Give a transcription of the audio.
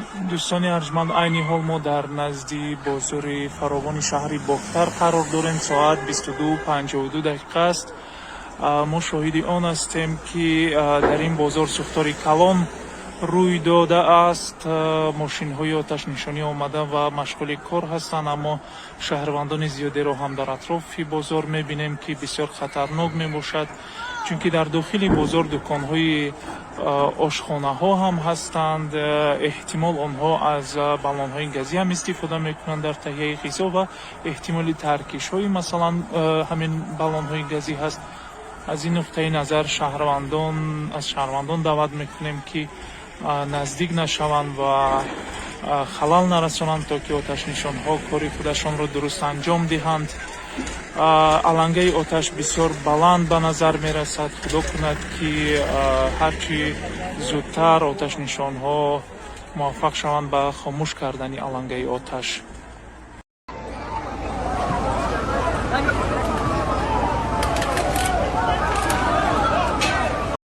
Дӯстони арҷманд, айни ҳол мо дар назди бозори фаровони шаҳри Бохтар қарор дорем. Соат 22:52 дақиқа аст. Мо шоҳиди он ҳастем, ки дар ин бозор сӯхтори калон рӯй додааст. Мошинҳои оташнишонӣ омада ва машғули кор ҳастанд, аммо шаҳрвандони зиёдеро ҳам дар атрофи бозор мебинем, ки бисёр хатарнок мебошад, чунки дар дохили бозор дуконҳои ошхонаҳо ҳам ҳастанд. Эҳтимол, онҳо аз баллонҳои газӣ ҳам истифода мекунанд дар таҳияи ғизо ва эҳтимоли таркишҳои, масалан, ҳамин баллонҳои газӣ ҳаст. Аз ин нуқтаи назар аз шаҳрвандон даъват мекунем, ки наздик нашаванд ва халал нарасонанд, то ки оташнишонҳо кори худашонро дуруст анҷом диҳанд. Алангаи оташ бисёр баланд ба назар мерасад. Худо кунад, ки ҳарчи зудтар оташнишонҳо муваффақ шаванд ба хомӯш кардани алангаи оташ.